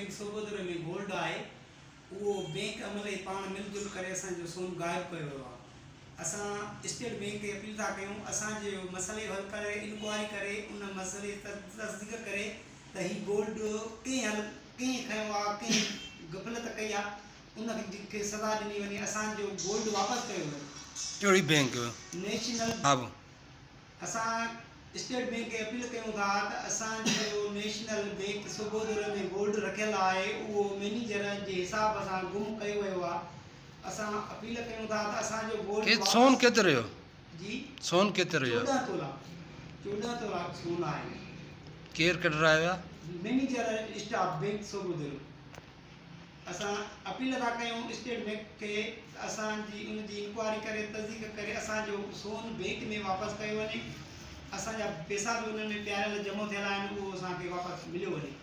Bank صوبودري ۾ gold آهي اهو bank عملي پاڻ مل جل ڪري اسان جو سون غائب ڪيو ويو آهي اسان اسٽيٽ بينڪ کي اپيل ٿا ڪيون اسان جي مسئلي جو حل ڪري انڪوائري ڪري ان مسئلي جي تصديق ڪري ته هي گولڊ ڪنهن حل ڪنهن کنيو آهي ڪنهن غفلت ڪئي آهي ان کي سزا ڏني وڃي اسان جو گولڊ واپس ڪيو وڃي. ڪهڙي بينڪ؟ نيشنل. ها. اسان اسٽيٽ بينڪ کي اپيل ڪيون ٿا ته اسان جو نيشنل بينڪ صوبودري ۾ گولڊ رکيل آهي اهو مئنيجر جي حساب سان گم ڪيو ويو آهي اسان اپيل ڪيون ٿا ته اسان جو گولڊ واپس سون ڪيترو هيو؟ جي سون ڪيترو هيو؟ 14 تولا 14 تولا سون آهي. ڪير ڪڍرايو آهي؟ مئنيجر اسٽاف بينڪ صوبودرو. اسان اپيل ٿا ڪيون اسٽيٽ بينڪ کي ته اسان جي ان جي انڪوائري ڪري تصديق ڪري اسان جو سون بينڪ ۾ واپس ڪيو وڃي اسان جا پيسا به انهن ۾ پياريل جمع ٿيل آهن اهو اسان کي واپس مليو وڃي.